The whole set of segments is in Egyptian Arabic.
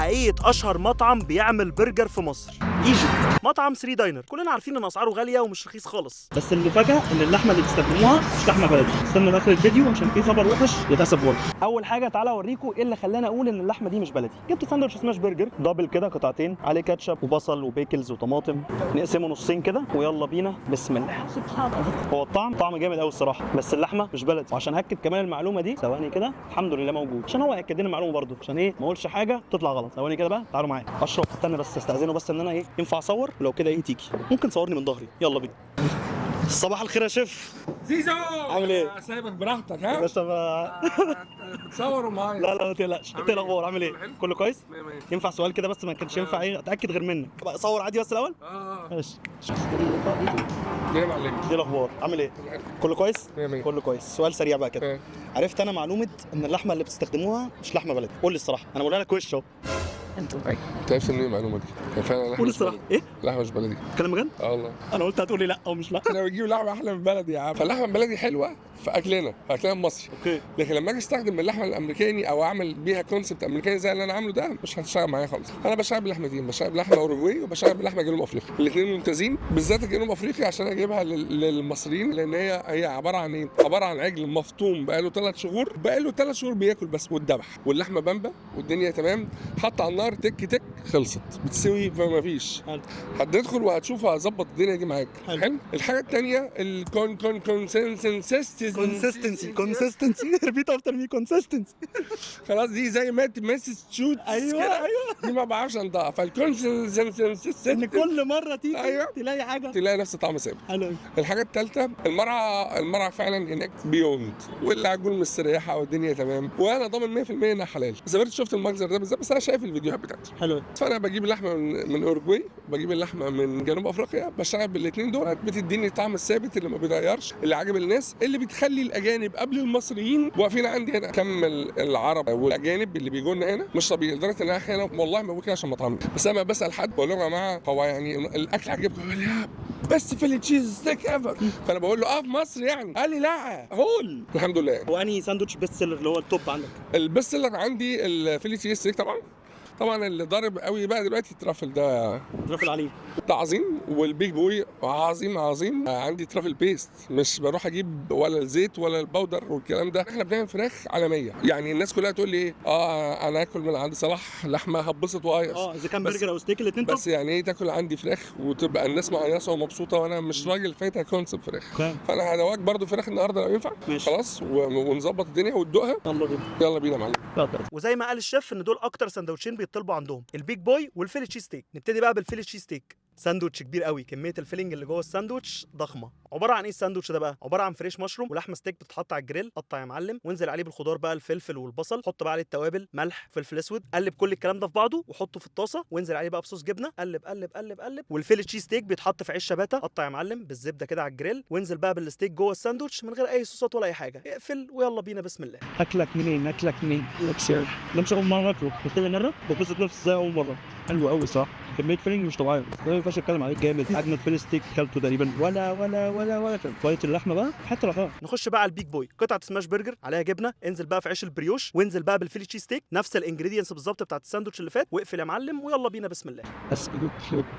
حقيقة اشهر مطعم بيعمل برجر في مصر، Egypt، مطعم 3 Diner. كلنا عارفين ان اسعاره غالية ومش رخيص خالص. بس المفاجاة ان اللحمة اللي بيستخدموها مش لحمه بلدي. استنوا لاخر الفيديو عشان في خبر وحش للاسف برضه. اول حاجة تعالى اوريكم ايه اللي خلاني اقول ان اللحمة دي مش بلدي. جبت ساندوتش smash burger double كده، قطعتين عليه كاتشب وبصل و pickles وطماطم، نقسمه نصين كده ويلا بينا بسم الله. هو الطعم طعم جامد قوي الصراحه، بس اللحمة مش بلدي. وعشان اكد كمان المعلومة دي ثواني كده، الحمد لله موجود عشان هو ياكد لنا المعلومة برضه، عشان ايه ما اقولش حاجة تطلع غلط. ثواني كده بقى، تعالوا معايا. اشرف استنى بس، استاذنه بس ان انا ايه ينفع اصور؟ ولو كده ايه تيجي ممكن تصورني من ظهري. يلا بينا. صباح الخير يا شيف. زيزو. عامل ايه؟ سايبك براحتك ها؟ باشا ما... بتصوروا معايا. لا لا ما تقلقش. انت ايه الاخبار؟ عامل ايه؟ حلو. كله كويس؟ مية مية. ينفع سؤال كده بس ما كانش ينفع ايه اتاكد غير منك. بقى صور عادي بس الاول. اه. ماشي. ايه يا معلم؟ ايه الاخبار؟ عامل ايه؟ كله كويس؟ مية مية. كله كويس. سؤال سريع بقى كده. إيه. عرفت انا معلومة ان اللحمة اللي بتستخدموها مش لحمه بلدي، قول لي الصراحة، انا بقولها لك وش اهو. انت عرفت منين المعلومة دي؟ كان فعلا لحمه قول مش الصراحة. بلدي. ايه؟ لحمه مش بلدي. كلام بجد؟ اه والله. انا قلت هتقولي لا او مش لا. احنا بنجيب لحمه احلى من بلدي يا عم، فاللحمه البلدي حلوة في اكلنا، في اكلنا المصري. okay. لكن لما اجي استخدم اللحمة الامريكاني او اعمل بيها concept امريكاني زي اللي انا عامله ده، مش هتشتغل معايا خالص. انا بشتغل بلحمتين، بشتغل بلحمه اوروجواي وبشتغل بلحمه جنوب افريقيا، الاثنين ممتازين، بالذات الجنوب افريقيا عشان اجيبها للمصريين، لان هي عبارة عن ايه؟ عبارة عن عجل مفطوم بقاله 3 شهور، بقاله 3 شهور بياكل بس، والذبح واللحمة بامبا والدنيا تمام، حط على النار تك تك خلصت، بتسوي فما فيش. حلو. هتدخل وهتشوف وهظبط الدنيا دي معاك. حلو. حلو. الحاجة الثانية ال con con consistency. consistency consistency، repeat after me، consistency. خلاص دي زي مات ماساتشوتس. ايوه. كده. ايوه. دي ما بعرفش انطقها، فال consistency ان كل مرة تيجي أيوة. تلاقي حاجة تلاقي نفس الطعم ثابت. حلو أوي. الحاجة الثالثة المرعى، المرعى فعلا هناك beyond، والعجول مستريحه والدنيا تمام، وانا ضامن 100% انها حلال. سافرت شفت المجزر ده بالذات، بس انا شايف الفيديوهات بتاعته. حلو أوي. فانا بجيب اللحمة من اورجواي، بجيب اللحمة من جنوب افريقيا، بشتغل بالاثنين دول، بتديني الطعم الثابت اللي ما بيتغيرش، اللي عاجب الناس، اللي بتخلي الاجانب قبل المصريين واقفين عندي هنا. كم العرب والاجانب اللي بيجوا لنا هنا مش طبيعي، لدرجة ان انا احيانا والله ما بقول كده عشان مطعمي، بس انا بسال حد بقول لهم يا جماعة هو يعني الاكل عجبكم؟ يقول لي best Philly cheese steak ever. فانا بقول له اه في مصر يعني، قال لي لا هول الحمد لله يعني. هو انهي ساندوتش best seller اللي هو ال top عندك؟ ال best seller عندي ال Philly cheese steak طبعا. طبعا اللي ضارب قوي بقى دلوقتي ال truffle ده. truffle عليه. ده عظيم، وال Big Boy عظيم عظيم. عندي truffle paste، مش بروح اجيب ولا الزيت ولا ال powder والكلام ده. احنا بنعمل فراخ عالمية، يعني الناس كلها تقول لي ايه اه انا اكل من عند صلاح لحمه هتبسط وايص. اه اذا كان بس- برجر او ستيك الاثنين top. بس يعني ايه تاكل عندي فراخ وتبقى الناس مهيصه ومبسوطة، وانا مش راجل فايتها concept فراخ. okay. فانا هدوقك برضو فراخ النهارده لو ينفع. ماشي. خلاص ونظبط الدنيا وتدوقها. يلا بينا. يلا بينا يا معلم. يلا. وزي ما قال الشيف ان دول اكتر سندوتشين بيطلبوا عندهم، ال Big Boy وال Philly cheese steak. نبتدي بقى بال Philly cheese steak. ساندوتش كبير قوي، كمية ال filling اللي جوه الساندوتش ضخمة. عبارة عن ايه الساندوتش ده بقى؟ عبارة عن fresh mushroom ولحمه ستيك بتتحط على الجريل. قطع يا معلم وانزل عليه بالخضار بقى، الفلفل والبصل، حط بقى عليه التوابل، ملح، فلفل اسود، قلب كل الكلام ده في بعضه وحطه في الطاسه، وانزل عليه بقى بصوص جبنه، قلب قلب قلب قلب. وال Philly cheese steak بيتحط في عيش شباته، قطع يا معلم بالزبده كده على الجريل، وانزل بقى بالستيك جوه الساندوتش من غير اي صوصات ولا اي حاجة. اقفل ويلا بينا بسم الله. اكلك منين؟ اكلك منين؟ لك ده مش اول مرة اكله، بس تاني مرة ببسط نفسي زي اول مرة. حلو قوي صح؟ كمية filling مش طبيعية، ده ما ينفعش اتكلم عليه. جامد، اجمد Philly steak كلته تقريبا، ولا ولا ولا ولا quality اللحمة بقى حتى لوحدها. نخش بقى على ال Big Boy. قطعه smash burger عليها جبنه، انزل بقى في عيش البريوش، وانزل بقى بال Philly cheese steak، نفس ال ingredients بالظبط بتاعت الساندوتش اللي فات، واقفل يا معلم ويلا بينا بسم الله. بس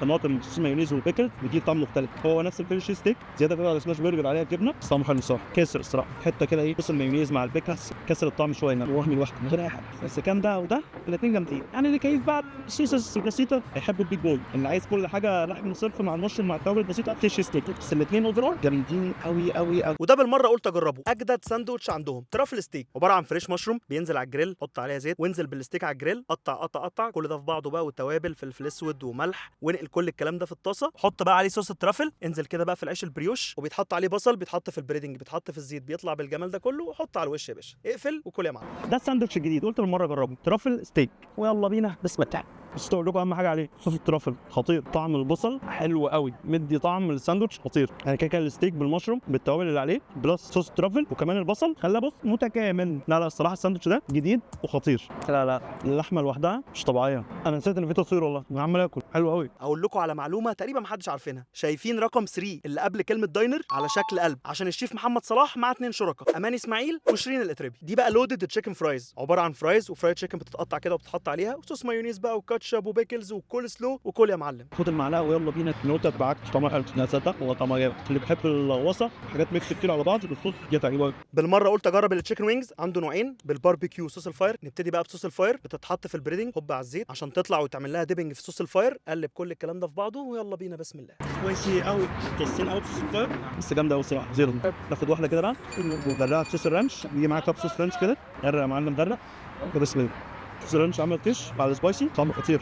طماطم صوص مايونيز وال pickle بيديه طعم مختلف. هو نفس ال Philly cheese steak زيادة كده على smash burger عليها جبنه، بس طعمه حلو الصراحة. كسر الصراحة حتة كده ايه صوص المايونيز مع ال pickles كسر الطعم شوية، وهمي لوحده من غير اي حاجة. بس كان ده وده الاثنين جامدين يعني. اللي كيف بقى ال sauces البسيطة هيحب ال Big Boy، اللي عايز كل حاجة لحم صرف مع المشروم مع التوابل البسيطة Philly cheese steak. بس الاثنين overall جامدين قوي قوي قوي. وده بالمرة قلت اجربه، اجدد ساندوتش عندهم truffle steak، عبارة عن fresh mushroom بينزل على الجريل، حط عليها زيت وانزل بالستيك على الجريل، قطع قطع قطع كل ده في بعضه بقى، والتوابل فلفل اسود وملح، وانقل كل الكلام ده في الطاسه، حط بقى عليه صوص ال truffle، انزل كده بقى في العيش البريوش، وبيتحط عليه بصل، بيتحط في ال breading، بيتحط في الزيت، بيطلع بالجمال ده كله، وحط على الوش يا باشا، اقفل وكل يا معلم. ده الساندوتش الجديد قلت بالمرة اجربه، truffle steak، ويلا بينا بسم الله. بس اقول لكم اهم حاجة عليه صوص ال truffle خطير، طعم البصل حلو قوي، مدي طعم الساندوتش خطير. يعني كده كده ال steak بال mushroom بالتوابل اللي عليه plus صوص truffle وكمان البصل خلاه بص متكامل. لا لا الصراحة الساندوتش ده جديد وخطير. لا لا اللحمة لوحدها مش طبيعية، انا نسيت ان في تصوير والله، انا عمال اكل حلو قوي. اقول لكم على معلومة تقريبا محدش عارفينها، شايفين رقم 3 اللي قبل كلمة diner على شكل قلب عشان الشيف محمد صلاح مع 2 شركاء، اماني اسماعيل وشيرين الاتربي. دي بقى loaded chicken fries، عبارة عن fries و fried chicken بتتقطع كده وبتتحط عليها وصوص مايونيز بقى وكاتشب و pickles و coleslaw وكل يا معلم. خد المعلقة ويلا بينا. نقطة تبعك طعمها حلو، لا تصدق هو طعمها جامد. اللي بيحب الغوصه حاجات mix كتير على بعض بالصوص دي تعجبه. بالمرة قلت اجرب ال chicken wings، عنده نوعين بالباربيكيو صوص ال fire. نبتدي بقى بصوص ال fire، بتتحط في ال breading هوب على الزيت عشان تطلع وتعمل لها dipping في صوص ال fire. قلب كل الكلام ده في بعضه ويلا بينا بسم الله. spicy قوي، توصين قوي بصوص ال fire، بس جامدة قوي الصراحة. zero. ناخد واحدة كده بقى وغرقها في صوص ال ranch، يجي معاك cup صوص ranch كده، غرق يا معلم غرق بسم الله. صوص ال ranch عمل طيش مع ال spicy، طعمه خطير.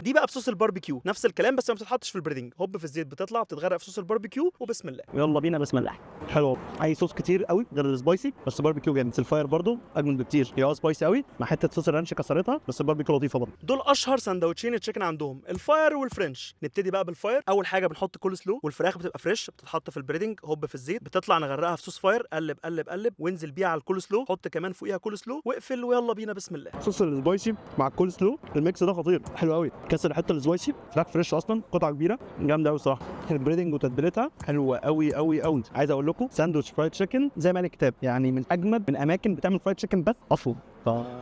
دي بقى بصوص الباربيكيو، نفس الكلام بس ما بتتحطش في ال breading، هوب في الزيت بتطلع بتتغرق في صوص الباربيكيو وبسم الله. ويلا بينا بسم الله. حلو، اي صوص كتير قوي غير ال spicy، بس باربيكيو جامد. ال fire برضو اجمل بكتير، هي spicy قوي مع حتة صوص ال ranch كسرتها، بس الباربيكيو لطيفة برضو. دول اشهر سندوتشين chicken عندهم، ال fire وال French. نبتدي بقى بال fire. اول حاجة بنحط كول سلو، والفراخ بتبقى fresh بتتحط في ال breading هوب في الزيت، بتطلع نغرقها في صوص fire، قلب قلب قلب وانزل بيها على الكول سلو، حط كمان فوقيها كول سلو واقفل ويلا بينا بسم الله. صوص ال spicy مع الكول سلو، ال mix ده خطير حلو قوي، كسر الحتة ال spicy، فراخ fresh اصلا قطعه كبيرة جامدة قوي الصراحة. ال breading وتتبيلتها حلوة قوي قوي قوي. عايز اقول لكم ساندوتش fried chicken زي ما قال الكتاب، يعني من اجمد من اماكن بتعمل fried chicken بس اصلا.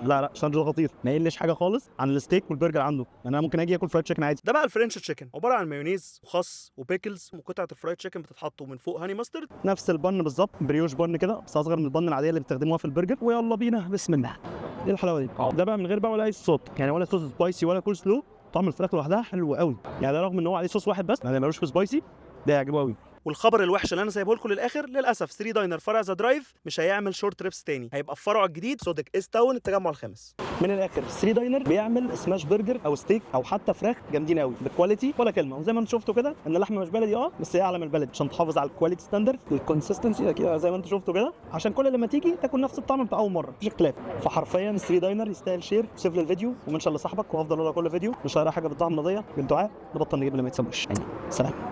لا لا ساندوتش خطير، ما يقلش حاجة خالص عن الستيك والبرجر عنده. انا ممكن اجي اكل fried chicken عادي. ده بقى ال French chicken، عبارة عن مايونيز وخس و pickles وقطعه ال fried chicken بتتحط ومن فوق honey mustard. نفس ال bun بالظبط، brioche bun كده بس اصغر من ال bun العادية اللي بتستخدموها في البرجر. ويلا بينا بسم الله. ايه الحلاوة دي؟ ده بقى من غير بقى ولا اي صوص، يعني ولا صوص spicy ولا كول سلو، طعم الفراخ لوحدها حلو قوي. يعني ده رغم ان هو عليه صوص واحد بس، يعني ملوش في spicy، ده يعجبه قوي. والخبر الوحش اللي انا سايبه لكم للاخر، للاسف 3 Diner فرع The Drive مش هيعمل short ribs تاني، هيبقى في فرعه الجديد سوديك East Town التجمع الخامس. من الاخر 3 Diner بيعمل smash burger او ستيك او حتى فراخ جامدين قوي بال quality ولا كلمة. وزي ما انتم شفتوا كده ان اللحمة مش بلدي بس هي اعلى من البلدي عشان تحافظ على ال quality standard وال consistency كده زي ما انتم شفتوا كده، عشان كل لما تيجي تاكل نفس الطعم بتاع اول مرة، مفيش اختلاف. فحرفيا 3 Diner يستاهل share و save للفيديو و mention لصاحبك، وهفضل اقولها كل فيديو مش هلاقي حاجة بالطعم نضيه بالدعاء نبطل نجيب اللي ما يتسموش. سلام.